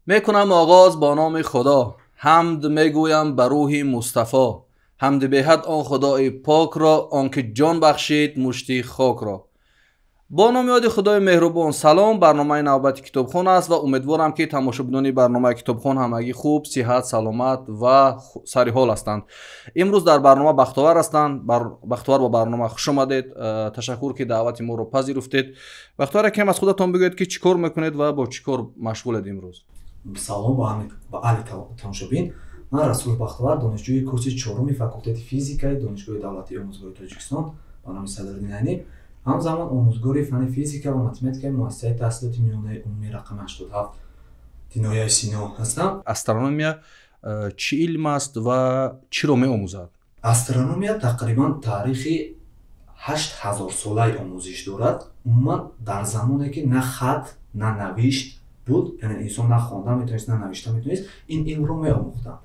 Мекунам оғоз бо номи Худо, ҳамд мегӯям ба рӯҳи Мустафо, ҳамди беҳад он Худои покро, он ки ҷон бахшид мушти хокро. Бо номи ёди Худои меҳрубон. Салом, барномаи навбати Китобхон аст ва умедворам, ки тамошобинони барномаи Китобхон ҳамагӣ хуб, сиҳат, саломат ва сари ҳол ҳастанд. Имрӯз дар барнома Бахтовар ҳастанд. Бахтовар, ба барнома хуш омадед. Ташаккур, ки даъвати моро пазируфтед. Бахтовар, якам аз худатон бигӯед, ки чӣ кор мекунед ва бо чӣ кор машғулед имрӯз? Салом ба аҳли тамошобин. Ман Расулов Бахтовар, донишҷӯи курси чоруми факултети физикаи Донишгоҳи давлатии омӯзгории Тоҷикистон ба номи Садриддин Айнӣ, ҳамзамон омӯзгори фанни физика ва математикаи муассисаи таҳсилоти миёнаи умумии рақами 87 ноҳияи Сино ҳастам. Астрономия чӣ илм аст ва чиро меомӯзад? Астрономия тақрибан таърихи 8000-солаи омӯзиш дорад. Умуман, дар замоне ки на хат, на навишт буд, яъне инсон на хонда метавонист, на навишта метавонист, ин илмро меомӯхтанд.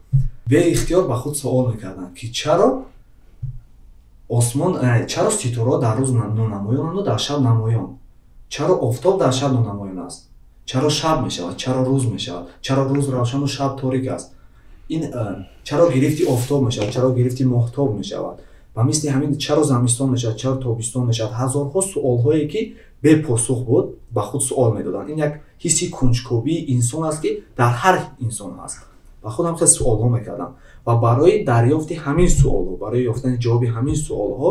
Беихтиёр ба худ суол мекарданд, ки чаро осмон, чаро ситораҳо дар рӯз нонамоёнанду дар шаб намоён, чаро офтоб дар шаб нонамоён аст, чаро шаб мешавад, чаро рӯз мешавад, чаро рӯз равшану шаб торик аст, ин чаро гирифти офтоб мешавад, чаро гирифти моҳтоб мешавад ва мисли ҳамин чаро замистон мешавад, чаро тобистон мешавад. Ҳазорҳо суолҳое, ки бепосух буд, ба худ суол медоданд. Ин як ҳисси кунҷкобии инсон аст, ки дар ҳар инсон ҳаст. Ба худ ҳам хел суолҳо мекардам ва барои дарёфти ҳамин суолҳо, барои ёфтани ҷавоби ҳамин суолҳо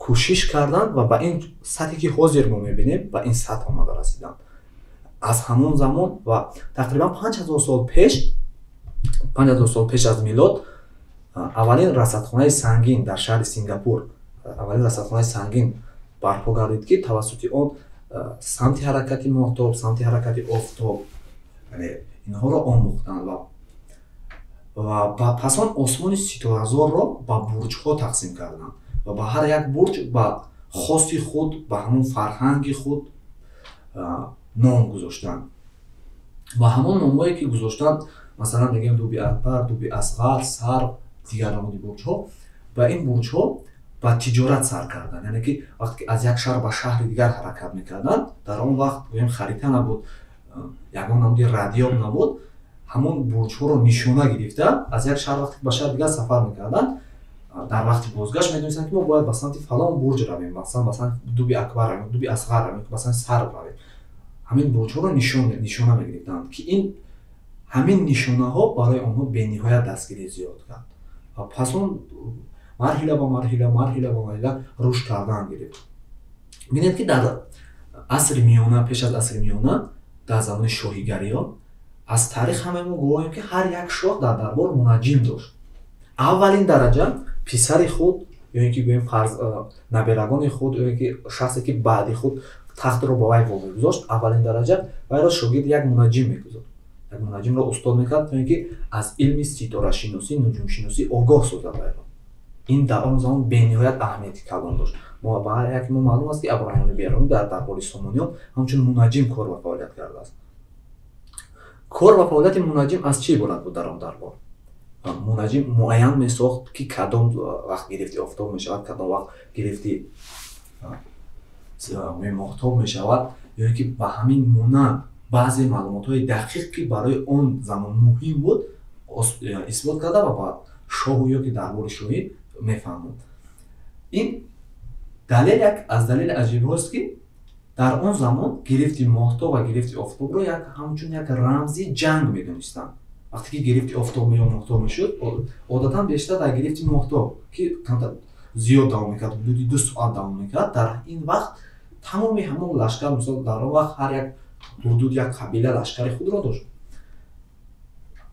кӯшиш карданд ва ба ин сатҳе, ки ҳозир мо мебинем, ба ин сатҳ омада расиданд. Аз ҳамон замон ва тақрибан 5000 сол пеш, 5000 сол пеш аз милод, аввалин расадхонаи сангин дар шаҳри Сингапур, аввалин расадхонаи сангин барпо гардид, ки тавассути он самти ҳаракати моҳтоб, самти ҳаракати офтоб, инҳоро омӯхтанд ва пас он осмони ситоразорро ба бурҷҳо тақсим карданд ва ба ҳар як бурҷ ба хоси худ, ба ҳамон фарҳанги худ ном гузоштанд. Ва ҳамон номҳое, ки гузоштанд, масалан, мегӯем Дуби Акбар, Дуби Асғар, Сарв, дигар намуди бурҷҳо. Ва ин бурҷҳо ба тиҷорат сар карданд, яъне ки вақте ки аз як шаҳр ба шаҳри дигар ҳаракат мекарданд, дар он вақт, гӯем, харита набуд, ягон намуди радиёб набуд, ҳамон бурҷҳоро нишона гирифта, аз як шаҳр вақте ки ба шаҳри дигар сафар мекарданд, дар вақти бозгашт медонистанд, ки мо бояд ба самти фалон бурҷ равем, масалан, ба самти Дуби Акбар равем, Дуби Асғар равем, ба самти Сарв равем. Ҳамин бурҷҳоро нишона мегирифтанд, ки ин ҳамин нишонаҳо барои онҳо бениҳоят дастгирӣ зиёд кард ва пас он марҳила ба марҳила, марҳила ба марҳила рушд кардан гирифт. Бинед, ки дар асри миёна, пеш аз асри миёна, дар замони шоҳигариҳо, аз таърих ҳамаи мо гувоҳем, ки ҳар як шоҳ дар дарбор мунаҷҷим дошт. Аввалин дараҷа писари худ ё ин ки, гӯем, наберагони худ ё ин ки шахсе, ки баъди худ тахтро ба вай вомегузошт, аввалин дараҷа вайро шогирди як мунаҷҷим мегузошт, як мунаҷҷимро устод мекард, то ин ки аз илми ситорашиносӣ, нуҷумшиносӣ огоҳ созад вайро. Ин дар он замон бениҳоят аҳамияти калон дошт. Мо ба ҳар яке мо маълум аст, ки Абурайҳони Берунӣ дар дарбори Сомониён ҳамчун мунаҷҷим кор ва фаъолият кардааст. Кор ва фаъолияти мунаҷҷим аз чӣ иборат буд? Дар он дарбор мунаҷҷим муайян месохт, ки кадом вақт гирифти офтоб мешавад, кадом вақт гирифти моҳтоб мешавад ё ин ки ба ҳамин монанд баъзе маълумотҳои дақиқ, ки барои он замон муҳим буд, исбот карда ва ба шоҳу ё ки дарбори шоҳӣ мефаҳмонд. Ин далел як аз далели аҷибҳост, ки дар он замон гирифти моҳтоб ва гирифти офтобро як ҳамчун як рамзи ҷанг медонистанд. Вақте ки гирифти офтоб ё моҳтоб мешуд, одатан бештар дар гирифти моҳтоб, ки камтар зиёд давом мекард, ҳудуди 2 соат давом мекард, дар ин вақт тамоми ҳамон лашкар, мисол, дар он вақт ҳар як ҳудуд, як қабила лашкари худро дошт,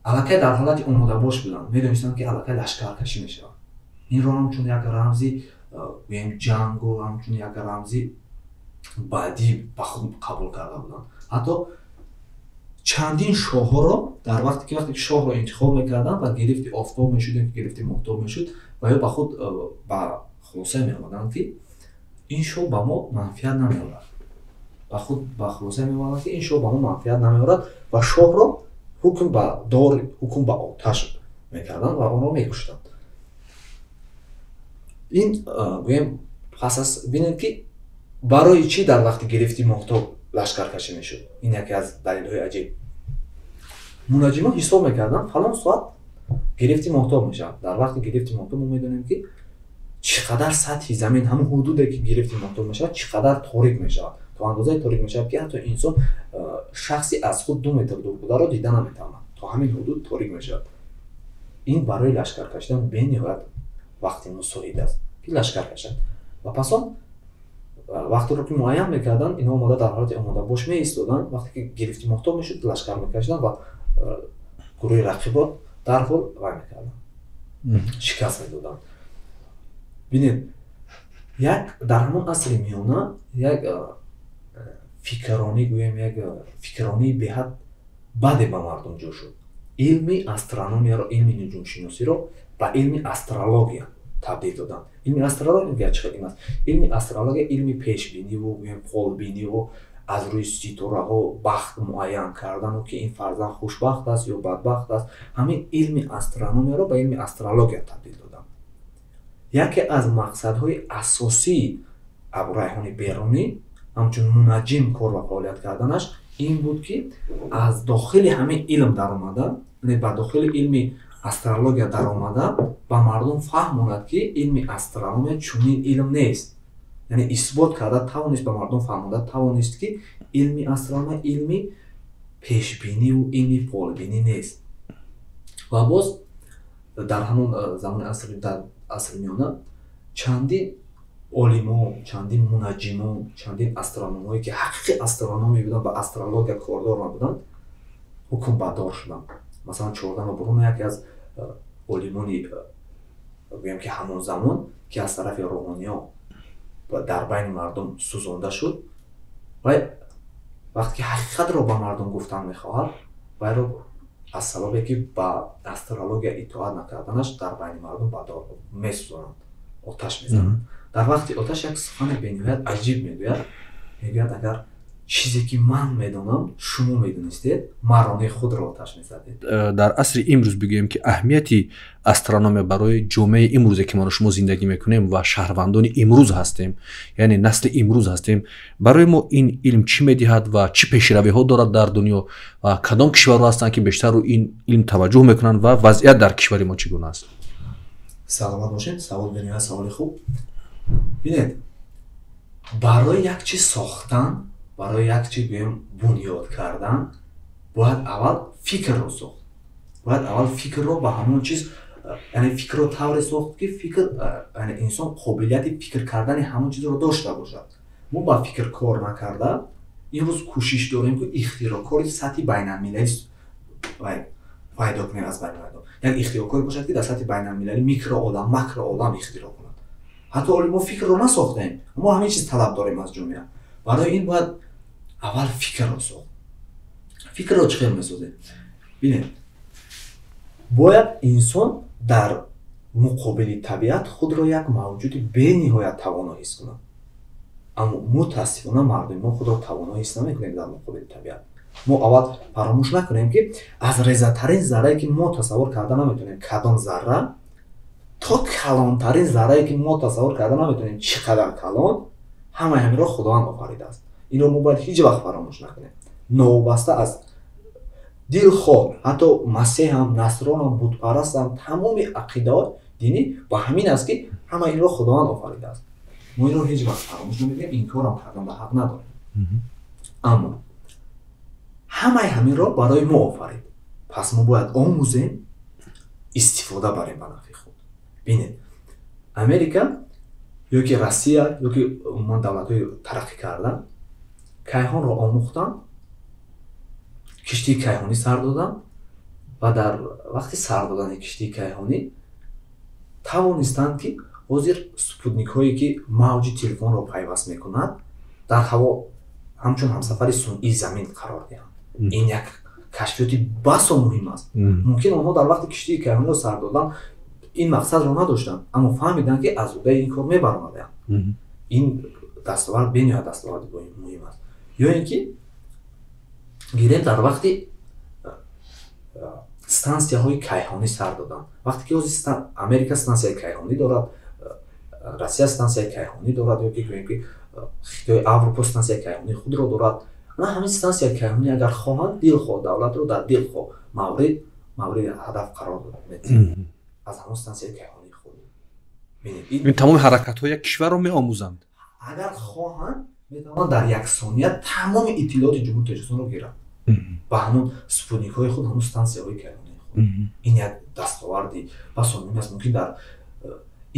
аллакай дар ҳолати омодабош буданд, медонистанд, ки аллакай лашкаркашӣ мешавад. Инро ҳамчун як рамзи, гӯем, ҷангу ҳамчун як рамзи баъдӣ ба худ қабул карда буданд. Ҳатто чандин шоҳҳоро дар вақте ки шоҳро интихоб мекарданд ва гирифти офтоб мешуд ё гирифти моҳтоб мешуд, ва ё ба худ ба хулоса меомаданд, ки ин шоҳ ба мо манфиат намеорад, ба худ ба хулоса меомаданд, ки ин шоҳ ба мо манфиат намеорад, ва шоҳро ҳукм ба дор, ҳукм ба оташ мекарданд ва онро мекуштанд. Ин, гӯем, пас аз, бинед, ки барои чӣ дар вақти гирифти моҳтоб лашкаркашӣ мешуд. Ин яке аз далелҳои аҷиб. Мунаҷҷимон ҳисоб мекарданд, фалон соат гирифти моҳтоб мешавад. Дар вақти гирифти моҳтоб мо медонем, ки чӣ қадар сатҳи замин, ҳамон ҳудуде ки гирифти моҳтоб мешавад, чӣ қадар торик мешавад. То андозаи торик мешавад, ки ҳатто инсон шахси аз худ 2 метр дур бударо дида наметавонад. То ҳамин ҳудуд торик мешавад. Ин барои лашкар кашидан бениҳоят вақти мусоид аст, ки лашкар кашад. Ва пас он вақтеро ки муайян мекарданд, инҳо омода, дар ҳолати омодабош меистоданд. Вақте ки гирифти моҳтоб мешуд, лашкар мекашиданд ва гурӯҳи рақибро дарҳол вай мекарданд, шикаст медоданд. Бинед, як дар ҳамон асри миёна як фикронӣ, гӯем, як фикронии беҳад баде ба мардум ҷо шуд. Илми астрономияро, илми нуҷумшиносиро ба илми астрология табдил доданд. Илми астрология чӣ хел илм аст? Илми астрология илми пешбиниву, гӯем, фолбиниву аз рӯи ситораҳо бахт муайян кардану ки ин фарзанд хушбахт аст ё бадбахт аст. Ҳамин илми астрономияро ба илми астрология табдил доданд. Яке аз мақсадҳои асосии Абурайҳони Берунӣ ҳамчун мунаҷҷим кор ва фаъолият карданаш ин буд, ки аз дохили ҳамин илм даромада, яъне ба дохили илми астрология даромада, ба мардум фаҳмонад, ки илми астрономия чунин илм нест. Яъне исбот карда тавонист, ба мардум фаҳмонда тавонист, ки илми астрономия илми пешбиниву илми фолбинӣ нест. Ва боз дар ҳамон замони асри, дар асри миёна чандин олимо, чандин мунаҷҷимон, чандин астрономҳое, ки ҳақиқи астрономӣ буданд, ба астрология кордор набуданд, ҳукмбардор шуданд. Масалан, Ҷордано Бруно, яке аз олимони, гӯем ки, ҳамон замон, ки аз тарафи рӯҳониё дар байни мардум сӯзонда шуд, вай вақте ки ҳақиқатро ба мардум гуфтан мехоҳад, вайро аз сабабе ки ба астрология итоат накарданаш дар байни мардум ба дор месӯзонанд, оташ мезананд. Дар вақти оташ як сухани бениҳоят аҷиб мегӯяд. Мегӯяд: «Агар чизе ки ман медонам, шумо медонистед, марони худро оташ мезадед». Дар асри имрӯз бигӯем, ки аҳамияти астрономия барои ҷомеаи имрӯзе, ки ману шумо зиндагӣ мекунем ва шаҳрвандони имрӯз ҳастем, яъне насли имрӯз ҳастем, барои мо ин илм чӣ медиҳад ва чӣ пешравиҳо дорад дар дунё ва кадом кишварҳо ҳастанд, ки бештар рӯ ин илм таваҷҷӯҳ мекунанд, ва вазъият дар кишвари мо чӣ гуна аст? Саломат бошед. Савол бениҳоят саволи хуб. Бинед, барои як чиз сохтан, барои як чиз, гӯем, бунёд кардан бояд аввал фикрро сохт. Бояд аввал фикрро ба ҳамон чиз, яъне фикрро тавре сохт, ки фикр, яъне инсон қобилияти фикр кардани ҳамон чизро дошта бошад. Мо ба фикр кор накарда имрӯз кӯшиш дорем, ки ихтироъкори сатҳи байналмилалӣ пайдо кунем аз байни мардум, як ихтироъкоре бошад, ки дар сатҳи байналмилалӣ микроолам, макроолам ихтироъ кунад. Ҳатто оли мо фикрро насохтаем, мо ҳамин чиз талаб дорем аз ҷомеа. Барои ин бояд аввал фикрро сохт. Фикрро чӣ хел месозем? Бинед, бояд инсон дар муқобили табиат худро як мавҷуди бениҳоят тавоно ҳис кунад. Аммо мутаассифона мардуми мо худро тавоно ҳис намекунем дар муқобили табиат. Мо аввал фаромӯш накунем, ки аз резатарин заррае, ки мо тасаввур карда наметавонем кадом зарра, то калонтарин заррае, ки мо тасаввур карда наметавонем чӣ қадар калон, ҳамаи ҳаминро Худованд офаридааст. Инро мо бояд ҳеҷ вақт фаромӯш накунем. Новобаста аз дилхоҳ, ҳатто масеҳам, насронам, бутпарастам, тамоми ақидаҳо динӣ ба ҳамин аст, ки ҳама инро Худованд офаридааст. Мо инро ҳеҷ вақт фаромӯш намекунем, инкорам кардан ба ҳақ надорем. Аммо ҳамаи ҳаминро барои мо офарид, пас мо бояд омӯзем, истифода барем ба нафъи худ. Бинед, Америка ё ки Россия, ё ки умуман давлатҳои тараққӣ карда кайҳонро омӯхтанд, киштии кайҳонӣ сар доданд ва дар вақти сар додани киштии кайҳонӣ тавонистанд, ки ҳозир спутникҳое, ки мавҷи телефонро пайваст мекунад, дар ҳаво ҳамчун ҳамсафари сунъии замин қарор диҳанд. Ин як кашфиёти басо муҳим аст. Мумкин онҳо дар вақти киштии кайҳониро сар додан ин мақсадро надоштанд, аммо фаҳмиданд, ки аз уҳдаи ин кор мебаромаданд. Ин дастовард бениҳоят дастоварди муҳим аст. Ё ин ки гирем, дар вақти стансияҳои кайҳонӣ сар доданд, вақте ки ҳозир Америка стансияи кайҳонӣ дорад, Россия стансияи кайҳонӣ дорад, ё ки гӯем, ки Хитои, Аврупо стансияи кайҳонии худро дорад. На ҳамин стансияи кайҳонӣ агар хоҳанд, дилхоҳ давлатро дар дилхоҳ мавриди ҳадаф қарор медиҳанд аз ҳамон стансияи кайҳонии худ. Ин тамоми ҳаракатҳои як кишварро меомӯзанд. Агар хоҳанд, метавонанд дар як сония тамоми иттилооти Ҷумҳурии Тоҷикистонро гиранд ба ҳамон спутникҳои худ, ҳамон стансияҳои кайҳонии худ. Ин як дастоварди басо муҳим аст. Мумкин дар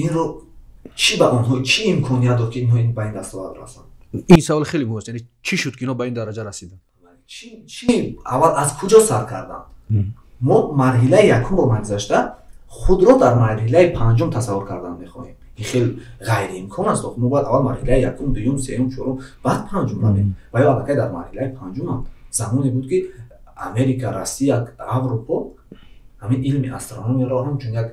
инро чӣ ба онҳо чӣ имконият дод, ки инҳо ба ин дастовард расанд? Ин савол хеле муҳим аст. Яъне чӣ шуд, ки инҳо ба ин дараҷа расиданд? Чӣ аввал аз куҷо сар карданд? Мо марҳилаи якумро нагузашта худро дар марҳилаи панҷум тасаввур кардан мехоҳем. Ин хел ғайриимкон аст. Мо бояд аввал марҳилаи якум, дуюм, сеюм, чорум, баъд панҷум равем. Ва ё аллакай дар марҳилаи панҷуманд. Замоне буд, ки Америка, Россия, Аврупо ҳамин илми астрономияро ҳамчун як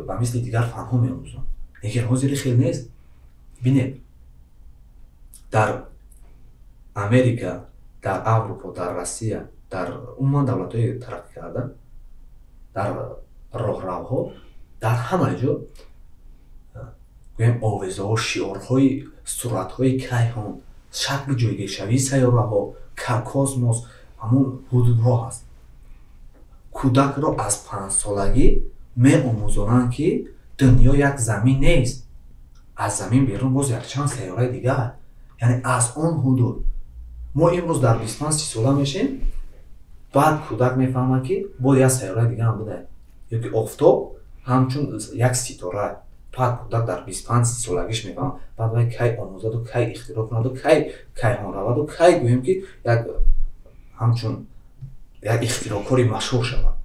ба мисли дигар фанҳо меомӯзанд. Лекин ҳозир хел нест. Бинед, дар Америка, дар Аврупо, дар Россия, дар умуман давлатҳои тараққӣ карда, дар роҳравҳо, дар ҳама ҷо гӯем овезаҳо, шиорҳои суратҳои кайҳон, шакли ҷойгиршавии сайёраҳо, космос, ҳамон ҳудудҳо ҳаст. Кӯдакро аз 5-солагӣ меомӯзонанд, ки дунё як замин нест, аз замин берун боз якчанд сайёраи дигар, яъне аз он ҳудуд. Мо имрӯз дар 25-30 сола мешем, баъд кӯдак мефаҳмад, ки боз як сайёраи дига ҳам буда, ё ки офтоб ҳамчун як ситора. Баъд кӯдак дар 25-30 солагиш мефаҳмад. Баъд вай кай омӯзаду, кай ихтироъ кунаду, кай кайҳон раваду, кай гӯем, ки як ҳамчун як ихтироъкори машҳур шавад?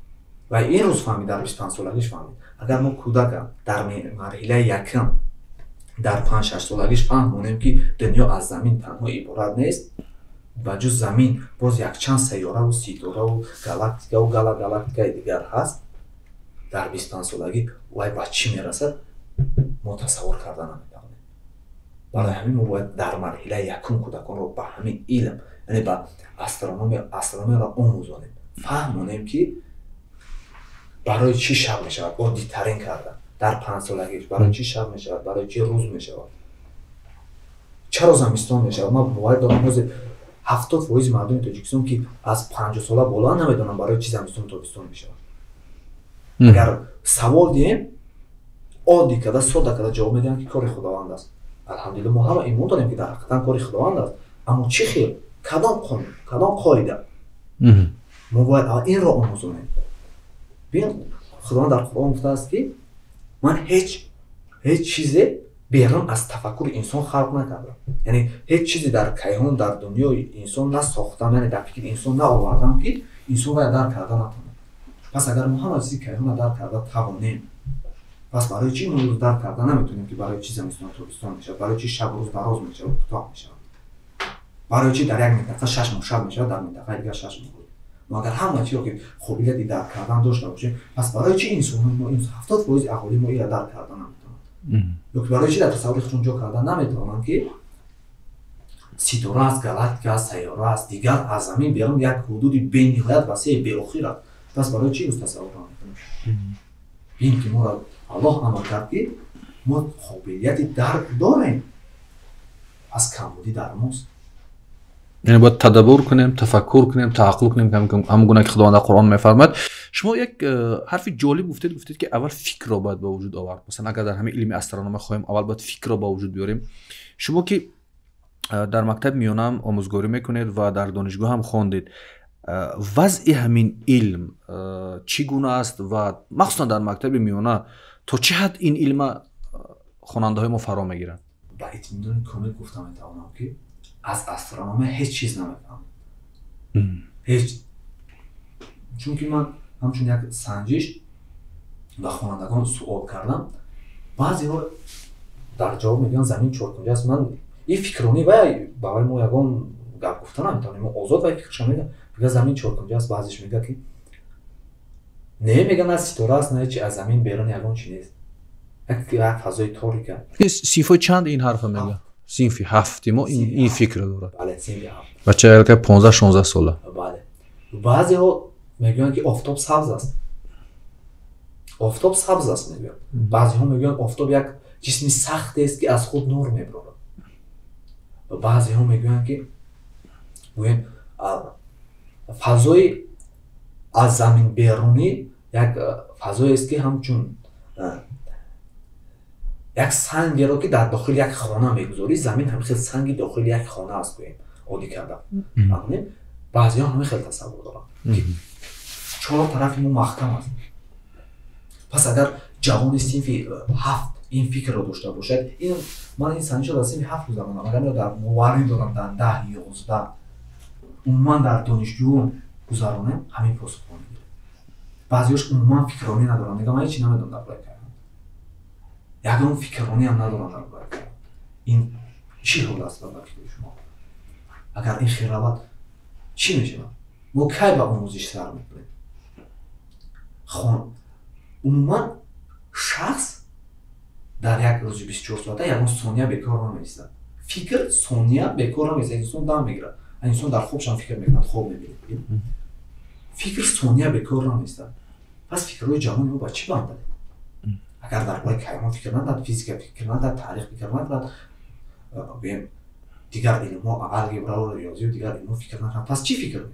Ва ин рӯз фаҳмид, дар 25 солагиш фаҳмид. Агар мо кӯдака дар марҳилаи якум, дар 5-6 солагиш фаҳмонем, ки дунё аз замин танҳо иборат нест, ба ҷуз замин боз якчанд сайёраву ситораву галактикаву галактикаи дигар ҳаст, дар 25 солагӣ вай ба чӣ мерасад, мо тасаввур карда наметавонем. Барои ҳамин мо бояд дар марҳилаи якум кӯдаконро ба ҳамин илм, яъне ба астрономияро омӯзонем, фаҳмонем, ки барои чӣ шаб мешавад, оддитарин карда дар 5-солагиш барои чӣ шаб мешавад, барои чӣ рӯз мешавад, чаро замистон мешавад. Ман бовар дорам, ҳозир 70% мардуми Тоҷикистон, ки аз 50 сола боло, намедонам барои чӣ замистону тобистон мешавад. Агар савол диҳем, оддӣ карда, содда карда ҷавоб медиҳанд, ки кори Худованд аст. Алҳамдулилла, мо ҳама имон дорем, ки дар ҳақиқатан кори Худованд аст, аммо чӣ хел, кадом қонун, кадом қоида? Мо бояд аввал инро омӯзонем. Бин, Худованд дар Қуръон гуфтааст, ки ман ҳеҷ чизе берун аз тафаккури инсон халқ накардам, яъне ҳеҷ чизе дар кайҳон, дар дунёи инсон насохтам, яъне дар фикри инсон наовардам, ки инсон вая дарк карда натавонад. Пас агар мо ҳама чизи кайҳонро дарк карда тавонем, пас барои чӣ мо имрӯз дарк карда наметавонем, ки барои чӣ замистону тобистон мешавад, барои чӣ шаб рӯз дароз мешавад, кӯтоҳ мешавад, барои чӣ дар як минтақа 6 моҳ шаб мешавад, дар минтақаи дигар 6 моҳ рӯз? Мо агар ҳама чиро ки қобилияти дарк кардан дошта бошем, пас барои чӣ инсонҳои мо, 70% аҳолии мо, инро дарк карда наметавонанд? Ё ки барои чӣ дар тасаввури худшон ҷо карда наметавонанд, ки ситора аст, галактика аст, сайёра аст, дигар аз замин берун як ҳудуди бениҳоят васеи беохир аст? Пас барои чӣ имрӯз тасаввур наметавонем? Бин, ки моро Аллоҳ амр кард, ки мо қобилияти дарк дорем, пас камбудӣ дар мост. Яъне бояд тадаббур кунем, тафаккур кунем, тааққул кунем, ҳамон гуна ки Худованд дар Қуръон мефармояд. Шумо як ҳарфи ҷолиб гуфтед, гуфтед, ки аввал фикрро бояд ба вуҷуд овард. Масалан, агар дар ҳамин илми астрономия хоҳем, аввал бояд фикрро ба вуҷуд биёрем. Шумо ки дар мактаби миёнаам омӯзгорӣ мекунед ва дар донишгоҳ ҳам хондед, вазъи ҳамин илм чӣ гуна аст ва махсусан дар мактаби миёна то чӣ ҳад ин илма хонандаҳои мо фаро мегиранд? Ба итминони комил гуфта метавонам, ки аз астрономия ҳеҷ чиз намефаҳмам, ҳеҷ. Чунки ман ҳамчун як санҷиш ба хонандагон суол кардам. Баъзеҳо дар ҷавоб мегӯянд, замин чоркунҷа аст. Ман ин фикронӣ вай ба вай мо ягон гап гуфта наметавонем, мо озод вай фикрша мега, мега, замин чоркунҷа аст. Баъзеш мега, ки не, мега, на ситора аст, на чи, аз замин берун ягон чи нест, як фазои торика. Синфои чанд ин ҳарфа мега? Синфи ҳафти мо ин фикр дорад? Бале, синфи ҳафт. Бача яка 15-16 сола. Бале. Баъзеҳо мегӯянд, ки офтоб сабз аст, офтоб сабз аст мегӯянд. Баъзеҳо мегӯянд, офтоб як ҷисми сахтест, ки аз худ нур мебарорад. Баъзеҳо мегӯянд, ки Гӯем, фазои аз замин берунӣ як фазоест, ки ҳамчун як сангеро, ки дар дохили як хона мегузорӣ, замин ҳамин хел санги дохили як хона аст, гӯем, оддӣ карда. Баъзеҳо ҳамин хел тасаввур доранд, ки чор тарафи мо маҳкам аст. Пас агар ҷавони синфи 7 ин фикрро дошта бошад, ин ман ин санҷишро дар синфи 7 гузаронам, агар инро дар моварӣ дорам, дар 10, 11, умуман дар донишҷӯ гузаронем, ҳамин посухҳо мегирем. Баъзеҳош умуман фикрронӣ надоранд, мегӯям, ман ҳечи намедонам дар бораи кайҳон, ягон фикррониам надорам дар бораи кайҳон. Ин чӣ ҳол аст ба фикри шумо? Агар ин хел равад, чӣ мешавад? Мо кай ба омӯзиш сар мекунем? Умуман шахс дар як рӯзи 24 соата ягон сония бекор намеистад. Фикр сония бекор намеистад. Инсон дам мегирад, инсон дар хобшам фикр мекунад, хоб мебинад. Фикр сония бекор намеистад. Пас фикрҳои ҷавони мо ба чӣ бандад? Агар дар бораи кайҳон фикр накунад, физика фикр накунад, таърих фикр накунад, гӯем, дигар илмҳо, алгебраро, риёзию дигар илмҳо фикр накунад, пас чӣ фикр мекунад?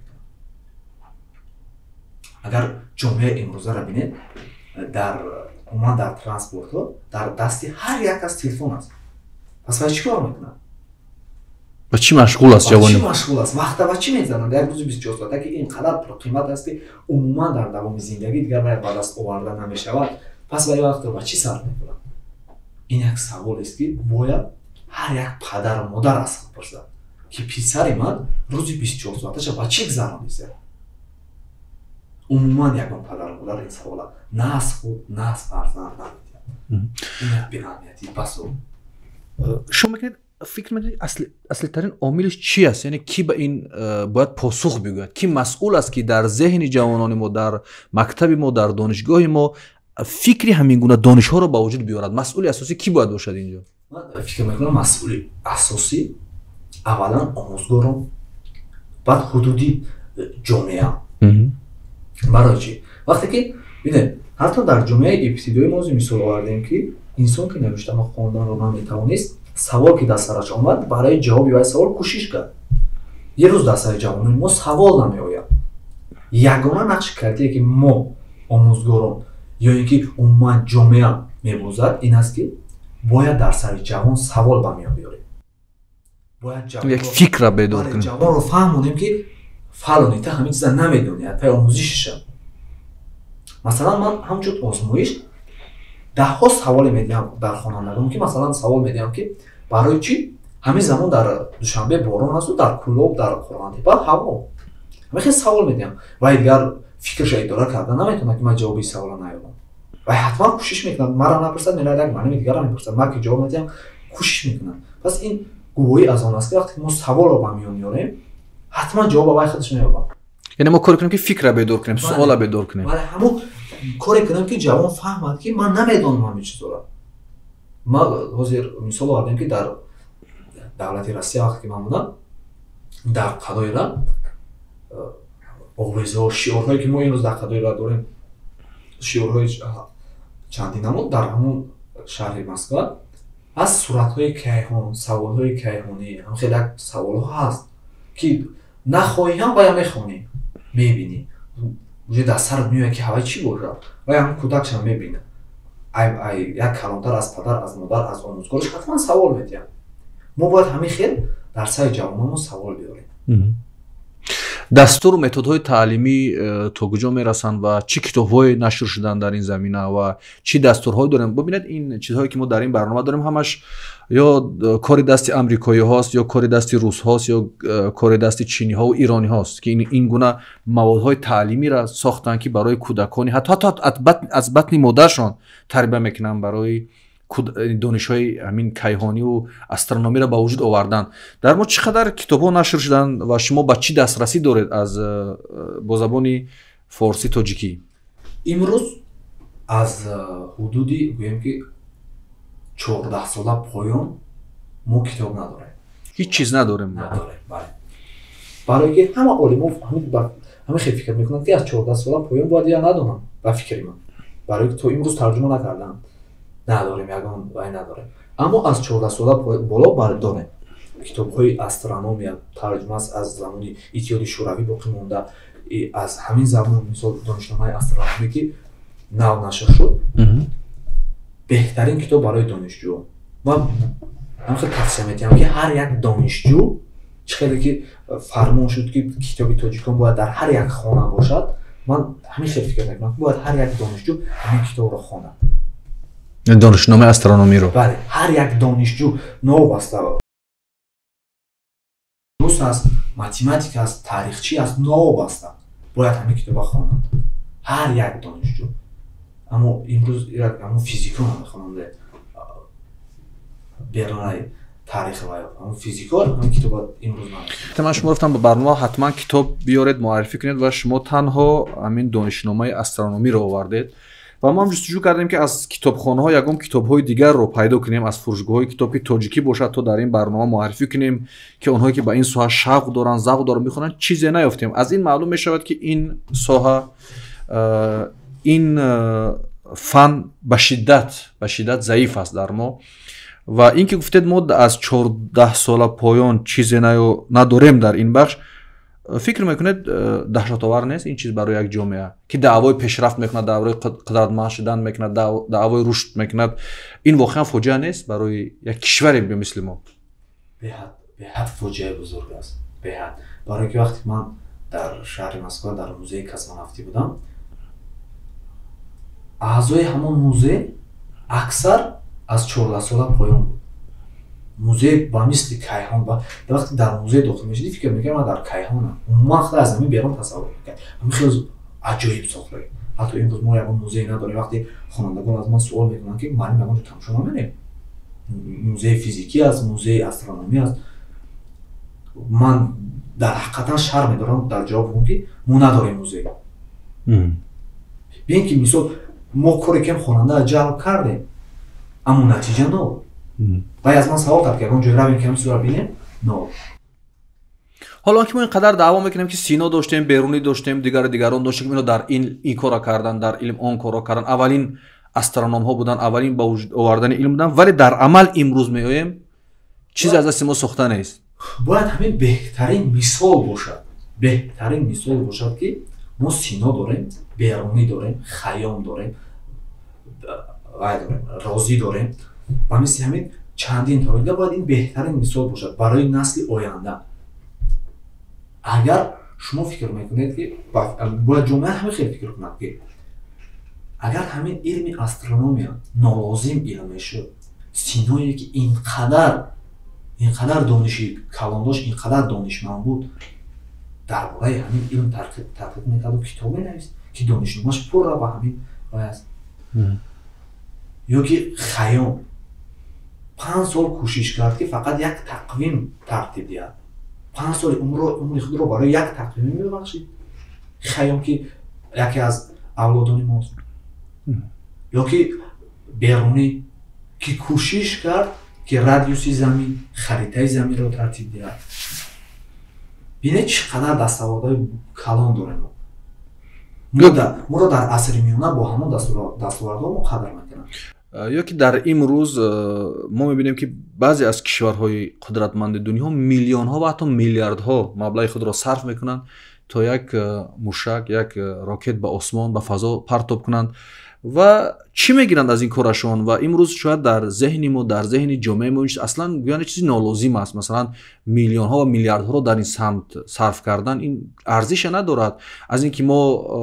Агар ҷомеаи имрӯзаро бинед, дар умуман дар транспортҳо дар дасти ҳар як кас телефон аст. Пас вай чӣ кор мекунад? Ба чӣ машғул аст ҷавони? Чӣ машғул аст? Вақта ба чӣ мезанад? Як рӯзи 24 соата, ки ин қадар пурқимат аст, ки умуман дар давоми зиндагӣ дигар вай ба даст оварда намешавад, пас вай вақтро ба чӣ сарф мекунад? Ин як саволест, ки бояд ҳар як падару модар аз худ пурсад, ки писари ман рӯзи 24 соаташа ба чӣ гузаронисад. Умуман ягон падару модар ин савола на аз худ, на аз фарзанд намедиҳад. Ин як беаҳамиятии басо. Шумо мекунед, фикр мекунед, аслитарин омилиш чи аст? Яъне ки ба ин бояд посух бигӯяд? Ки масъул аст, ки дар зеҳни ҷавонони мо, дар мактаби мо, дар донишгоҳи мо фикри ҳамин гуна донишҳоро ба вуҷуд биёрад? Масъули асосӣ кӣ бояд бошад инҷо? Ман фикр мекунам, масъули асосӣ аввалан омӯзгорон, баъд ҳудуди ҷомеа. Барои чӣ? Вақте ки бинед, ҳатто дар ҷомеаи ибтидоӣ мо мисол овардем, ки инсон, ки навиштану хонданро наметавонист, савол ки дар сараш омад, барои ҷавоби вай савол кӯшиш кард. Як рӯз дар сари ҷавонони мо савол намеояд. Ягона нақши калидие, ки мо омӯзгорон ё ин ки умуман ҷомеа мебозад, ин аст, ки бояд дар сари ҷавон савол ба миён биёрем. Бояд як фикра бедор кунем. Ҷавонро фаҳмонем, ки фалони та ҳамин чиза намедонӣ, пай омӯзишиша. Масалан, ман ҳамчун озмоиш даҳҳо саволе медиҳам дар хонандагон, ки масалан савол медиҳам, ки барои чӣ ҳамин замон дар Душанбе борон асту дар Кӯлоб, дар Қурғонтепа ҳаво? Ҳамин хел савол медиҳам. Вай дигар фикрша идора карда наметавонад, ки ман ҷавоби савола наёбам. Вай ҳатман кӯшиш мекунад, мара напурсад, меравад як муаллими дигарро мепурсад. Ман ки ҷавоб медиҳам, кӯшиш мекунад. Пас ин гувоҳӣ аз он аст, ки вақте ки мо саволро ба миён меорем, ҳатман ҷавоба вай худаш меёбад. Яъне мо коре кунем, ки фикра бедор кунем, суола бедор кунем. Бале, ҳамон коре кунем, ки ҷавон фаҳмад, ки ман намедонам ҳамин чизҳоро. Ма ҳозир мисол овардем, ки дар давлати Россия, вақте ки ман будам, дар Қадоира овезҳо, шиорҳое, ки мо имрӯз дар Қадоира дорем, шиорҳои чандин намуд, дар ҳамон шаҳри Москва аз суратҳои кайҳон, саволҳои кайҳонӣ, ҳам хеле як саволҳо ҳаст, ки нахоҳӣ ҳам вая мехонӣ, мебинӣ, уже дар сарат меояд, ки ҳавай чӣ бошад. Вай ҳам кӯдакшам мебинад, як калонтар аз падар, аз модар, аз омӯзгораш ҳатман савол медиҳад. Мо бояд ҳамин хел дар сари ҷавононмон савол биёрем. Дастуру методҳои таълимӣ то куҷо мерасанд ва чӣ китобҳое нашр шуданд дар ин замина ва чӣ дастурҳое дорем? Бубинед, ин чизҳое, ки мо дар ин барнома дорем, ҳамаш ё кори дасти амрикоиҳост, ё кори дасти русҳост, ё кори дасти чиниҳову ирониҳост, ки ин гуна маводҳои таълимиро сохтанд, ки барои кӯдакони ҳатто аз батни модаршон тарбия мекунанд, барои донишҳои ҳамин кайҳониву астрономиро ба вуҷуд овардан. Дар мо чӣ қадар китобҳо нашр шуданд ва шумо ба чӣ дастрасӣ доред аз бо забони форсӣ, тоҷикӣ? Имрӯз аз ҳудуди, гӯем, ки 14 сола поён мо китоб надорем. Ҳеҷ чиз надорем? Надорем, бале, барое ки ҳама олимо ҳамин хел фикр мекунанд, ки аз 14 сола поён бояд я надонам. Ба фикри ман, барое ки то имрӯз тарҷума накарданд, надорем, ягон вай надорем. Аммо аз 14 сола боло дорем. Китобҳои астрономия тарҷума аст, аз замони Иттиҳоди Шӯравӣ боқӣ монда. Аз ҳамин замон, мисол, донишномаи астрономӣ, ки нав нашр шуд, беҳтарин китоб барои донишҷӯ. Ман ҳамин тавсия медиҳам, ки ҳар як донишҷӯ, чӣ хеле ки фармон шуд, ки китоби тоҷикон бояд дар ҳар як хона бошад, ман ҳамин хел фикр мекунам, бояд ҳар як донишҷӯ ҳамин китобро хонад. Донишномаи астрономиро? Бале, ҳар як донишҷӯ, новобаста рус аст, математик аст, таърихчӣ аст, новобаста бояд ҳамин китоба хонад ҳар як донишҷӯ. Аммо имрӯз аммо физико намехонанд, берунаи таърих ва аммо физико ҳамин китоба имрӯз намехонанд. Ман шумо гуфтам, ба барнома ҳатман китоб биёред, муаррифӣ кунед, ва шумо танҳо ҳамин донишномаи астрономиро овардед. Ва мо ҳам ҷустуҷӯ кардем, ки аз китобхонаҳо ягон китобҳои дигарро пайдо кунем, аз фурӯшгоҳҳои китоб, ки тоҷикӣ бошад, то дар ин барнома муаррифӣ кунем, ки онҳое ки ба ин соҳа шавқ доранд, завқ доранд, мехонанд. Чизе наёфтем. Аз ин маълум мешавад, ки ин соҳа, ин фан ба шиддат заиф аст дар мо. Ва ин ки гуфтед, мо аз 14 сола поён чизе надорем дар ин бахш, фикр мекунед, даҳшатовар нест ин чиз барои як ҷомеа, ки даъвои пешрафт мекунад, даъвои қудратманд шудан мекунад, даъвои рушд мекунад? Ин воқеан фоҷиа нест барои як кишваре мисли мо? Беҳад фоҷиаи бузург аст, беҳад. Барое ки вақте ман дар шаҳри Москва дар музеи космонавтӣ будам, аъзои ҳамон музей аксар аз 14 сола поён буд. Музей ба мисли кайҳон. Вақте дар музей дохил мешудӣ, фикр мекардам, ман дар кайҳонам. Умуман худ аз замин берун тасаввур мекард. Ҳамин хеле аҷоиб сохта. Ҳатто имрӯз мо ягон музей надорем. Вақте хонандагон аз ман суол мекунанд, ки муаллим, ягон ҷо тамошо намерем, музеи физикӣ аст, музеи астрономӣ аст, ман дар ҳақиқатан шарм медорам дар ҷавоб бигӯм, ки мо надорем музей. Бин ки, мисол, мо коре кем хонанда ҷалб кардем, аммо натиҷа нол. Вай аз ман савол кард, ки ягон ҷой равем, ки ҳамин чизро бинем. Нол. Ҳоло он ки мо ин қадар даъво мекунем, ки Сино доштем, Берунӣ доштем, дигару дигарон доштем, ино дар ин корро кардан, дар илм он корро кардан, аввалин астрономҳо буданд, аввалин ба вуҷуд овардани илм буданд, вале дар амал имрӯз меоем, чизе аз дасти мо сохта нест. Бояд ҳамин беҳтарин мисол бошад, беҳтарин мисол бошад, ки мо Сино дорем, Берунӣ дорем, Хайём дорем, вай дорем, Розӣ дорем, ба мисли ҳамин чандин тоида. Бояд ин беҳтарин мисол бошад барои насли оянда. Агар шумо фикр мекунед, ки бояд ҷомеа ҳамин хел фикр кунад, ки агар ҳамин илми астрономия нолозим илм мешуд, Синое, ки инқадар дониши калон дошт, инқадар донишманд буд, дар бораи ҳамин илм тадқиқ мекарду китоб менавист, ки донишномаш пурра ба ҳамин вай аст. Ё ки Хайём 5 сол кӯшиш кард, ки фақат як тақвим тартиб диҳад. 5 соли умри худро барои як тақвим мебахшид Хайём, ки яке аз авлодони мост. Ё ки Берунӣ, ки кӯшиш кард, ки радиуси замин, харитаи заминро тартиб диҳад. Бинед, чӣ қадар дастовардҳои калон дорем мо. Моро дар асри миёна бо ҳамон дастовардҳо мо қадр мекунанд. Ё ки дар имрӯз мо мебинем, ки баъзе аз кишварҳои қудратманди дунё миллионҳо ва ҳатто миллиардҳо маблағи худро сарф мекунанд, то як мушак, як рокет ба осмон, ба фазо партоб кунанд. Ва чӣ мегиранд аз ин корашон? Ва имрӯз шояд дар зеҳни мо, дар зеҳни ҷомеаи мо аслан гӯянд, чизи нолозим аст. Масалан, миллионҳо ва миллиардҳоро дар ин самт сарф кардан, ин арзише надорад. Аз ин ки мо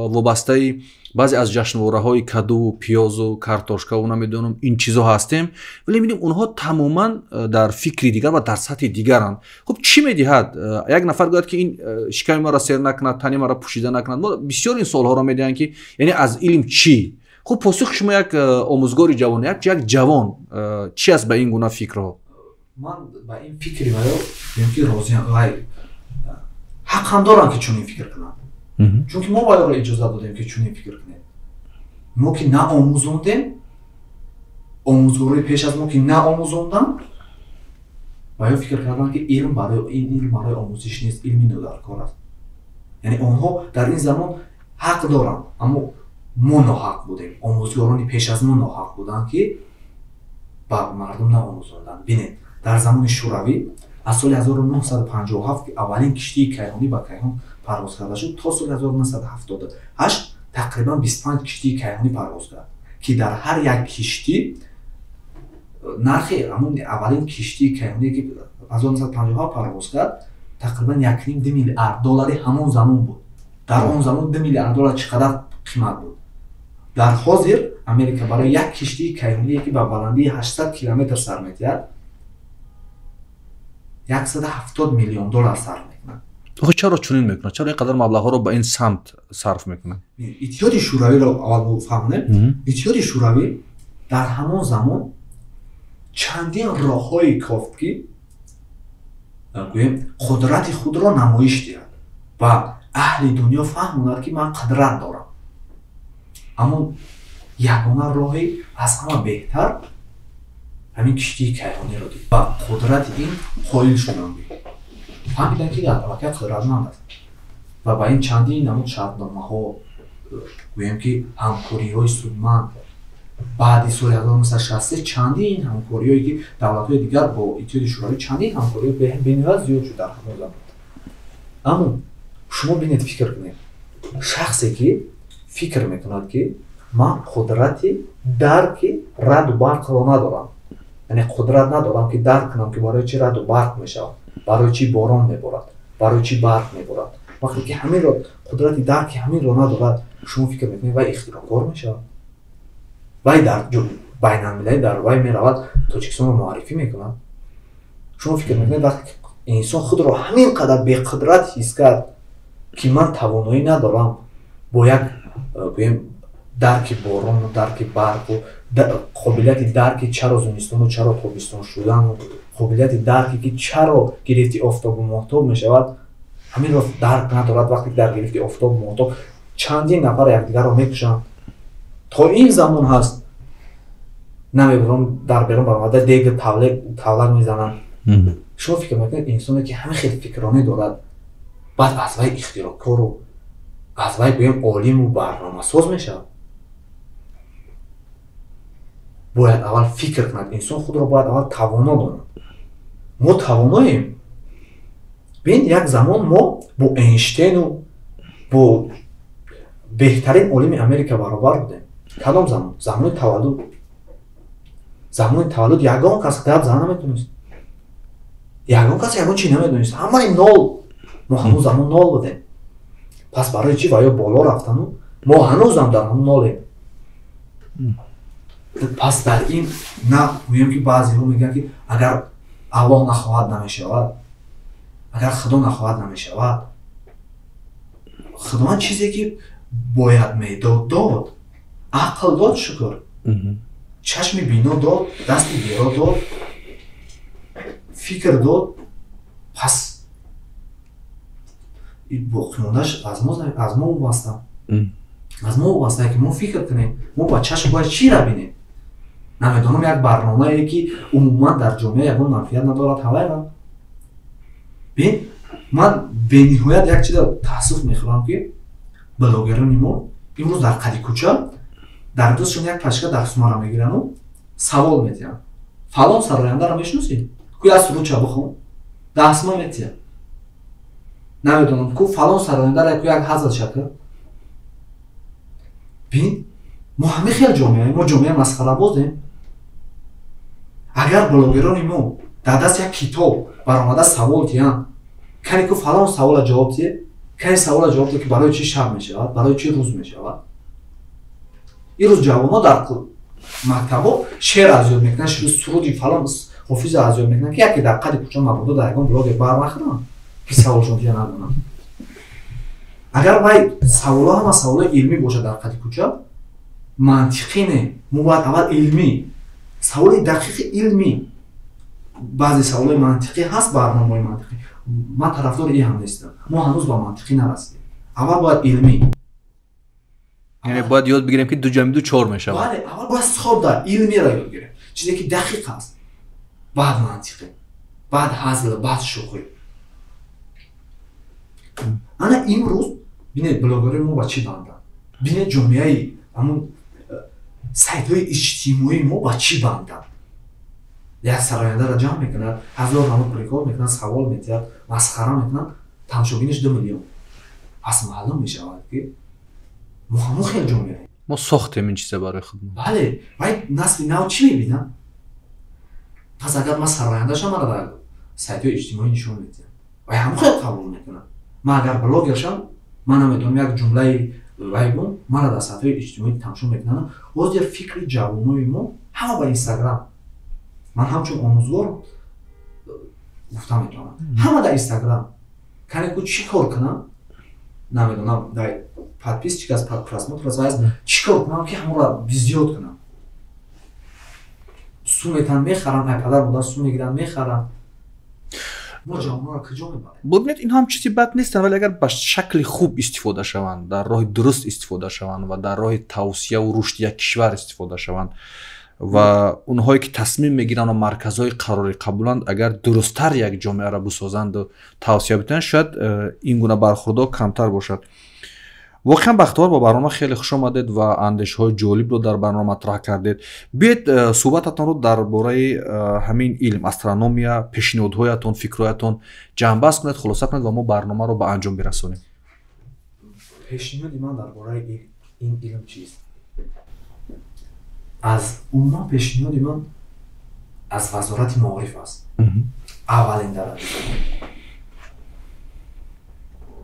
вобастаи баъзе аз ҷашнвораҳои кадуву пиёзу картошкаву намедонам ин чизо ҳастем, вале мебинем, онҳо тамоман дар фикри дигар ва дар сатҳи дигаранд. Хуб, чӣ медиҳад? Як нафар гӯяд, ки ин шиками маро сер накунад, тани маро пӯшида накунад. Мо бисёр ин суолҳоро медиҳанд, ки яъне аз илм чӣ? Хуб, посухи шумо, як омӯзгори ҷавон, як ҷавон чӣ аст ба ин гуна фикрҳо? Ман ба ин фикри ваё гӯем, ки розиам. Вай ҳақ ҳам дорам, ки чунин фикр кунанд, чунки мо вайро иҷозат додем, ки чунин фикр кунем. Мо ки наомӯзондем, омӯзгорои пеш аз мо ки наомӯзонданд, ваё фикр карданд, ки илм барои ин, илм барои омӯзиш нест, илми нодаркор аст. Яъне онҳо дар ин замон ҳақ доранд, аммо мо ноҳақ будем, омӯзгорони пеш аз мо ноҳақ буданд, ки ба мардум наомӯзонданд. Бинед, дар замони Шӯравӣ Аз соли 1957 ки аввалин киштии кайҳонӣ ба кайҳон парвоз карда шуд, то соли 1978 тақрибан 25 киштии кайҳонӣ парвоз кард, ки дар ҳар як киштӣ нархи ҳамон аввалин киштии кайҳоние ки 1957 парвоз кард, тақрибан 1,5-2 миллиард доллари ҳамон замон буд. Дар он замон 2 миллиард доллар чӣ қадар қимат буд. Дар ҳозир Америка барои як киштии кайҳоние ки ба баландии 800 километр сар метиҳад, 170 миллион доллар сарф мекунад. Охи чаро чунин мекунад? Чаро ин қадар маблағҳоро ба ин самт сарф мекунад? Иттиҳоди Шӯравиро аввал фаҳмонем. Иттиҳоди Шӯравӣ дар ҳамон замон чандин роҳҳое кофт, ки гӯем қудрати худро намоиш диҳад ва аҳли дунё фаҳмонад, ки ман қудрат дорам. Аммо ягона роҳи аз ҳама беҳтар ҳамин киштии кайҳониро дид ва қудрати ин қоил шуданд. Фаҳмиданд, ки аллакай қудратманд аст ва ба ин чандин намуд шартномаҳо, гӯем ки ҳамкориҳои судманд баъди соли 1963 чандин ҳамкориҳое ки давлатҳои дигар бо Иттиҳоди Шӯравӣ чандин ҳамкориҳо бениҳоят зиёд шуд дар ҳамон замон. Аммо шумо бинед, фикр кунед, шахсе ки фикр мекунад, ки ман қудрати дарки раду барқро надорам, яъне қудрат надорам, ки дарк кунам, ки барои чӣ раду барқ мешавад, барои чӣ борон меборад, барои чӣ барқ меборад, вақте ки ҳаминро қудрати дарки ҳаминро надорад, шумо фикр мекунед, вай ихтироъкор мешавад? Вай дар байналмилалӣ дар вай меравад, Тоҷикистонро муаррифӣ мекунад? Шумо фикр мекунед, вақте ки инсон худро ҳамин қадар беқудрат ҳис кард, ки ман тавоноӣ надорам бо як гӯем дарки борону дарки барқу қобилияти дарки чаро зимистону чаро тобистон шудану қобилияти дарке ки чаро гирифти офтобу моҳтоб мешавад, ҳаминро дарк надорад. Вақте ки дар гирифти офтобу моҳтоб чандин нафар якдигарро мекушанд, то ин замон ҳаст, намебарон дар берун баромада дег тавлак мезананд. Шумо фикр мекунед, инсоне ки ҳамин хел фикронӣ дорад, баъд аз вай ихтироъкору аз вай гӯем олиму барномасоз мешавад? Бояд аввал фикр кунад инсон, худро бояд аввал тавоно донад. Мо тавоноем. Бин, як замон мо бо Эйнштейну бо беҳтарин олими Америка баробар будем. Кадом замон? Замони таваллуд. Замони таваллуд ягон кас гап зан наметонист, ягон кас ягон чи намедонист, ҳамаи нол. Мо ҳамон замон нол будем. Пас барои чӣ ва ё боло рафтану мо ҳанӯзам дар ҳамон нолем? Пас дар ин на гӯем, ки баъзеҳо мегӯянд, ки агар Аллоҳ нахоҳад, намешавад, агар Худо нахоҳад, намешавад. Худованд чизе ки бояд медод, дод. Ақл дод, шукр, чашми бино дод, дасти геро дод, фикр дод. Пас боқимондааш аз мо вобаста, аз мо вобаста, ки мо фикр кунем, мо ба чашм бояд чиро бинем. Намедонам, як барномае ки умуман дар ҷомеа ягон манфиат надорад, ҳавайра бин. Ман бениҳоят як чиза таассуф мехӯрам, ки блогерони мо имрӯз дар қади кӯча дар дастшон як пачка дастмара мегирану савол метиҳанд: «Фалон сарояндаро мешиносӣ? Ку як сурудча бихон». Дастма метиҳад. Намедонам, ку фалон сарояндара ку як ҳазл шака бин. Мо ҳамин хел ҷомеаем, мо ҷомеа масхарабозем. Агар блогерони мо дар даст як китоб баромада савол диҳанд: «Кани ку фалон савола ҷавоб диҳ, кани савола ҷавоб диҳ, ки барои чӣ шаб мешавад, барои чӣ рӯз мешавад?» Ирӯз ҷавонҳо дар мактабҳо шеър аз ёд мекунанд, суруди фалон ҳофиза аз ёд мекунанд, ки яке дар қади кӯча мабодо дар ягон блогер барнахӯранд, ки саволшон дия надонанд. Агар вай саволҳо ҳама саволҳои илмӣ бошад, дар қади кӯча мантиқӣ не, мо бояд аввал илмӣ, саволи дақиқи илмӣ. Баъзе саволҳои мантиқӣ ҳаст, барномаҳои мантиқӣ, ман тарафдори ин ҳам нестам. Мо ҳанӯз ба мантиқӣ нарасидем, аввал бояд илмӣ. Яъне бояд ёд бигирем, ки ду ҷамъи ду чор мешавад. Бале, аввал бояд содда илмиро ёд гирем, чизе ки дақиқ аст, баъд мантиқӣ, баъд ҳазл, баъд шӯхӣ. Ана имрӯз бинед, блогерои мо ба чӣ банданд, бинед, ҷомеаи ҳамун сайтҳои иҷтимоии мо ба чӣ банданд. Як сарояндаро ҷамъ мекунад, ҳазор намуд прикол мекунад, савол метиҳад, масхара мекунад, тамошобиниш 2 миллион. Пас маълум мешавад, ки мо ҳамон хел ҷо меравем. Мо сохтем ин чиза барои худмон. Бале, вай насли нав чӣ мебинад? Пас агар ман сароянда шам, мара дар сайтҳои иҷтимоӣ нишон медиҳам, вай ҳамон хел қабул мекунад. Ман агар блогер шам, ман намедонам, як ҷумлаи вай гум, мара дар сайтҳои иҷтимоӣ тамошо мекунанд. Ҳозир фикри ҷавонои мо ҳама ба Инстаграм. Ман ҳамчун омӯзгор гуфта метавонам, ҳама дар Инстаграм. Кане ку чӣ кор кунам, намедонам, дар подписчик аст, просмотр аст, чӣ кор кунам, ки ҳамонро зиёд кунам? Сум метан мехарам, ай падар модар сум мегиранд, мехарам. Мо ҷавононро куҷо мебарем? Бубинед, ин ҳам чизи бад нестанд, вале агар ба шакли хуб истифода шаванд, дар роҳи дуруст истифода шаванд ва дар роҳи тавсияву рушди як кишвар истифода шаванд ва онҳое ки тасмим мегиранд ва марказҳои қарори қабуланд, агар дурусттар як ҷомеаро бисозанду тавсия бидиҳанд, шояд ин гуна бархурдҳо камтар бошад. Воқеан, Бахтовар, ба барнома хеле хуш омадед ва андешаҳои ҷолибро дар барнома матраҳ кардед. Биёед, суҳбататонро дар бораи ҳамин илм, астрономия, пешниҳодҳоятон, фикрҳоятон ҷамъбаст кунед, хулоса кунед ва мо барномаро ба анҷом бирасонем. Пешниҳоди ман дар бораи ин илм чист? Аз умуман пешниҳоди ман аз Вазорати маориф аст. Аввалин дараҷа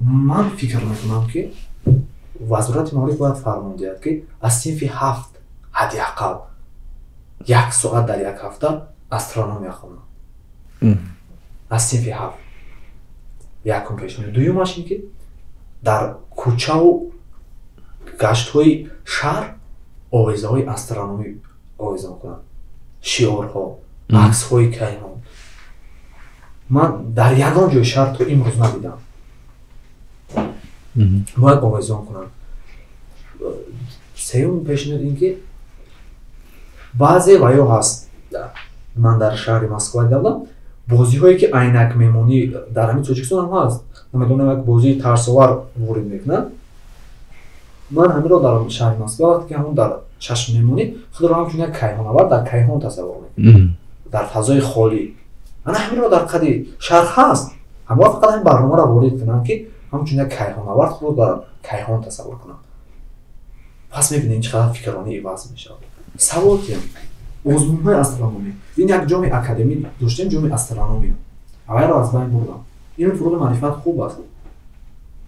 ман фикр мекунам, ки Вазорати маориф бояд фармон диҳад, ки аз синфи 7 ҳадди ақал як соат дар як ҳафта астрономия хонанд. Аз синфи 7. Якум пешниҳод. Дуюмаш ин ки дар кӯчаву гаштҳои шаҳр овезаҳои астрономӣ овезон кунанд, шиорҳо, аксҳои кайҳон. Ман дар ягон ҷои шаҳр то имрӯз надидам. Бояд овезон кунанд. Сеюм пешниҳод ин ки баъзе ваё ҳаст, ман дар шаҳри Москва дида будам, бозиҳое ки айнак мемонӣ, дар ҳамин Тоҷикистон ҳам ҳаст, намедонам, як бозии тарсовар ворид мекунад. Ман ҳаминро дар шаҳри Москва, вақте ки ҳамон дар чашм мемонӣ, худро ҳамчун як кайҳонавар дар кайҳон тасаввур мекунӣ, дар фазои холӣ. Ана ҳаминро дар қади шаҳр ҳаст, ҳамон фақат ҳамин барномаро ворид кунанд, ки ҳамчун як кайҳонавард худро дар кайҳон тасаввур кунанд. Пас мебинем, чӣ қадар фикрронӣ иваз мешавад. Савол киям, озмунҳои астрономӣ. Ин як ҷоми академӣ доштем, ҷоми астрономия, авайро аз байн бурдам. Ин фуруғи маърифат хуб аст,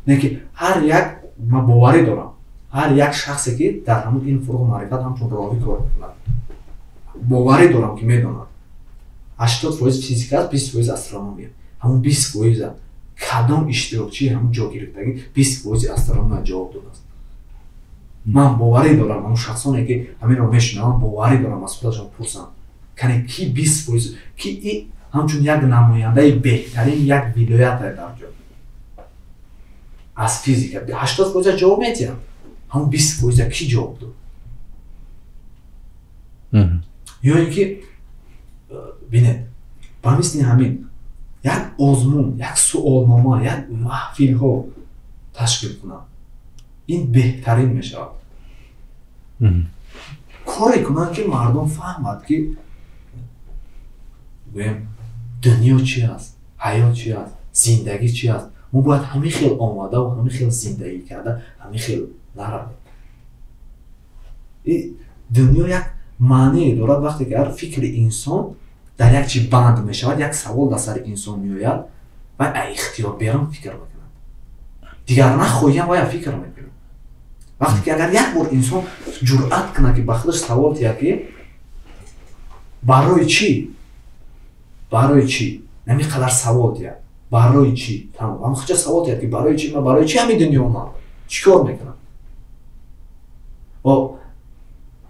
не ки ҳар як, ман боварӣ дорам, ҳар як шахсе ки дар ҳамун ин фуруғи маърифат ҳамчун роҳӣ кор мекунад, боварӣ дорам, ки медонад, 80% физика аст, 20% астрономия. Ҳамун 20%-а кадом иштирокчии ҳамун ҷо гирифтагӣ 20%-и астрономия ҷавоб додааст? Ман боварӣ дорам, ҳамун шахсоне ки ҳаминро мешунаванд, боварӣ дорам, аз худашон пурсанд, кане ки 20%, ки и ҳамчун як намояндаи беҳтарин як вилоята дар ҷо аз физика 80%-а ҷавоб медиҳанд, ҳамун 20%-а кӣ ҷавоб дод? Ё ин ки бинед, ба мисли ҳамин як озмун, як суолнома, як маҳфилҳо ташкил кунанд, ин беҳтарин мешавад. Коре кунанд, ки мардум фаҳмад, ки гӯем, дунё чи аст, ҳаёт чи аст, зиндагӣ чи аст. Мо бояд ҳамин хел омадаву ҳамин хел зиндагӣ карда, ҳамин хел наравем. Дунё як маънее дорад. Вақте ки ҳар фикри инсон дар як чи банд мешавад, як савол дар сари инсон меояд, вай а ихтиёр берун фикр мекунад, дигар нахоҳиям вая фикр мекунад. Вақте ки агар як бор инсон ҷуръат кунад, ки ба худаш савол тиҳад, ки барои чӣ, барои чӣ, ҳамин қадар савол диҳад, барои чӣ, тамом, ҳам худша савол диҳад, ки барои чӣ, ман барои чӣ ҳамин дунё омадам, чӣ кор мекунам? О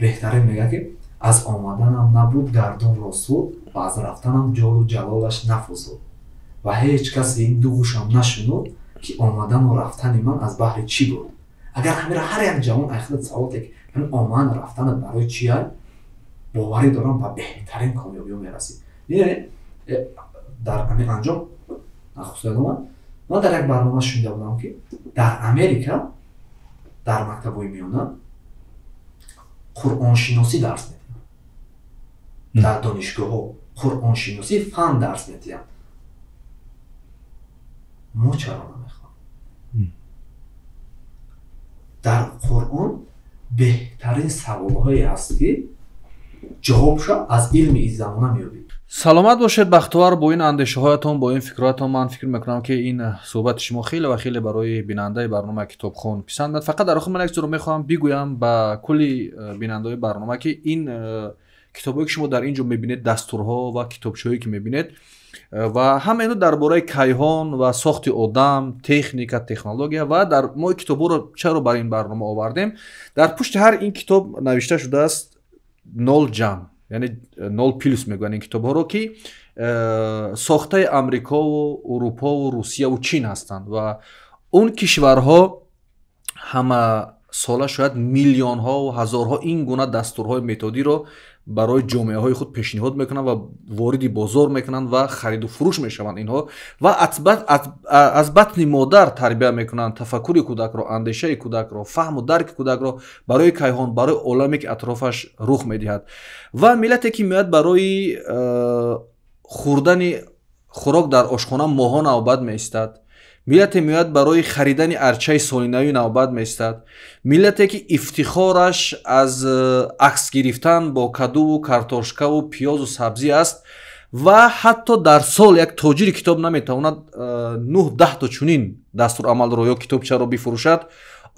беҳтарин мегӯяд, ки аз омаданам набуд гардунро суд ва аз рафтанам ҷолу ҷалолаш нафузуд ва ҳеҷ кас ин ду гӯшам нашунуд, ки омадану рафтани ман аз баҳри чӣ буд. Агар ҳамира ҳар як ҷавон ай худат савол диҳад, ки ҳамин омадану рафтанат барои чи ай, боварӣ дорам, ба беҳтарин комёбиҳо мерасӣ. Бинед, дар ҳамин анҷом нахуст омад, ман дар як барнома шунида будам, ки дар Америка дар мактабҳои миёна қуръоншиносӣ дарс медиҳанд, дар донишгоҳҳо. Қуръоншиносӣ фан дарс медиҳанд. Мо чаро намехоҳем? Дар Қуръон беҳтарин саволҳое ҳаст, ки ҷавобшо аз илми ин замона меёбед. Саломат бошед, Бахтовар, бо ин андешаҳоятон, бо ин фикрҳоятон. Ман фикр мекунам, ки ин суҳбати шумо хеле ва хеле барои бинандаи барномаи Китобхон писанд. Фақат дар охир ман як чизро мехоҳам бигӯям ба кулли бинандаҳои барнома, ки ин китобҳое, ки шумо дар ин ҷо мебинед, дастурҳо ва китобчаҳое, ки мебинед, ва ҳама ино дар бораи кайҳон ва сохти одам, техника, технология. Ва дар мо китобҳоро чаро бар ин барнома овардем? Дар пушти ҳар ин китоб навишта шудааст нол ҷамъ, яъне нол плюс мегӯянд ин китобҳоро, ки сохтаи Амрикову Урупову Русияву Чин ҳастанд. Ва он кишварҳо ҳама сола шояд миллионҳову ҳазорҳо ин гуна дастурҳои методиро барои ҷомеаҳои худ пешниҳод мекунанд ва вориди бозор мекунанд ва хариду фурӯш мешаванд инҳо, ва аз батни модар тарбия мекунанд тафаккури кӯдакро, андешаи кӯдакро, фаҳму дарки кӯдакро барои кайҳон, барои оламе, ки атрофаш рух медиҳад. Ва миллате, ки меояд барои хӯрдани хӯрок дар ошхона моҳо навбат меистад, миллате меояд барои харидани арчаи солинавӣ навбат меистад, миллате, ки ифтихораш аз акс гирифтан бо кадуву картошкаву пиёзу сабзӣ аст, ва ҳатто дар сол як тоҷири китоб наметавонад нӯҳ даҳто чунин дастурамалро ё китобчаро бифурӯшад,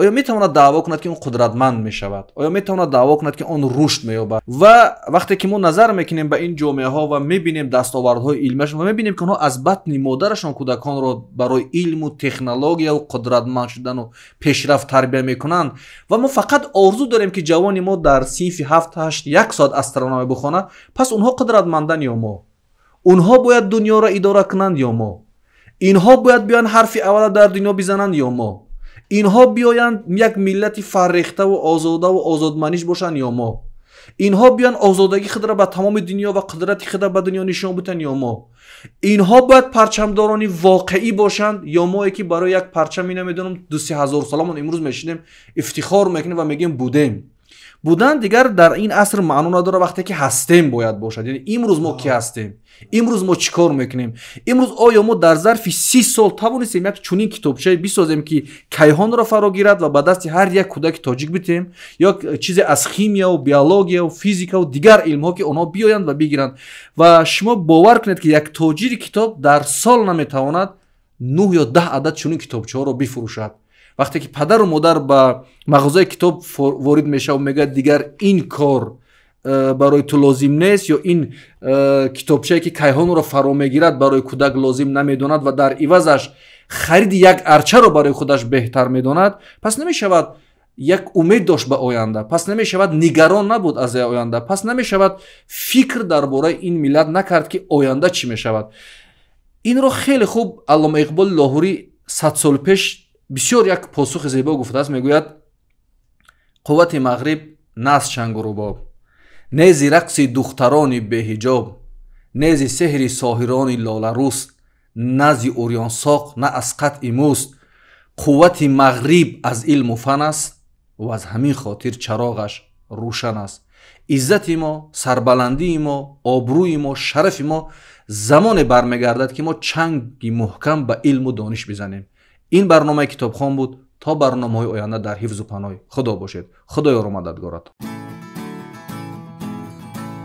оё метавонад даъво кунад, ки он қудратманд мешавад? Оё метавонад даъво кунад, ки он рушд меёбад? Ва вақте ки мо назар мекунем ба ин ҷомеаҳо ва мебинем дастовардҳои илмиашон ва мебинем, ки онҳо аз батни модарашон кӯдаконро барои илму технологияву қудратманд шудану пешрафт тарбия мекунанд, ва мо фақат орзу дорем, ки ҷавони мо дар синфи ҳафт ҳашт як соат астрономия бихонад, пас онҳо қудратманданд ё мо? Онҳо бояд дунёро идора кунанд ё мо? Инҳо бояд биёянд ҳарфи аввала дар дунё бизананд ё мо? Инҳо биёянд як миллати фаррехтаву озодаву озодманиш бошанд ё мо? Инҳо биёянд озодагии худро ба тамоми дунё ва қудрати худро ба дунё нишон бидиҳанд ё мо? Инҳо бояд парчамдорони воқеӣ бошанд ё мое, ки барои як парчами намедонам ду-се ҳазор соламон имрӯз мешинем, ифтихор мекунем ва мегӯем будем? Будан дигар дар ин аср маъно надорад, вақте ки ҳастем бояд бошад. Яъне имрӯз мо ки ҳастем, имрӯз мо чӣ кор мекунем, имрӯз оё мо дар зарфи 30 сол тавонистем як чунин китобчае бисозем, ки кайҳонро фаро гирад ва ба дасти ҳар як кӯдаки тоҷик битем, ё чизе аз химияву биологияву физикаву дигар илмҳо, ки онҳо биёянд ва бигиранд? Ва шумо бовар кунед, ки як тоҷири китоб дар сол наметавонад 9 ё 10 адад чунин китобчаҳоро бифурӯшад. Вақте ки падару модар ба мағозаи китоб ворид мешавад, мегӯяд, дигар ин кор барои ту лозим нест, ё ин китобчае, ки кайҳонро фаро мегирад, барои кӯдак лозим намедонад ва дар ивазаш хариди як арчаро барои худаш беҳтар медонад, пас намешавад як умед дошт ба оянда, пас намешавад нигарон набуд аз оянда, пас намешавад фикр дар бораи ин миллат накард, ки оянда чӣ мешавад. Инро хеле хуб Аллома Иқболи Лоҳурӣ 100 сол пеш бисёр як посухи зебо гуфтааст. Мегӯяд: қуввати мағриб на аз чангу рубоб, нези рақси духтарони беҳиҷоб, нези сеҳри соҳирони лоларӯст, нази урёнсоқ, на аз қатъи мӯст. Қуввати мағриб аз илму фан аст ва аз ҳамин хотир чароғаш рӯшан аст. Иззати мо, сарбаландии мо, обрӯи мо, шарафи мо замоне бармегардад, ки мо чанги муҳкам ба илму дониш бизанем. Ин барномаи Китобхон буд. То барномаҳои оянда дар ҳифзу паноҳи Худо бошед. Худо ёру мададгоратон.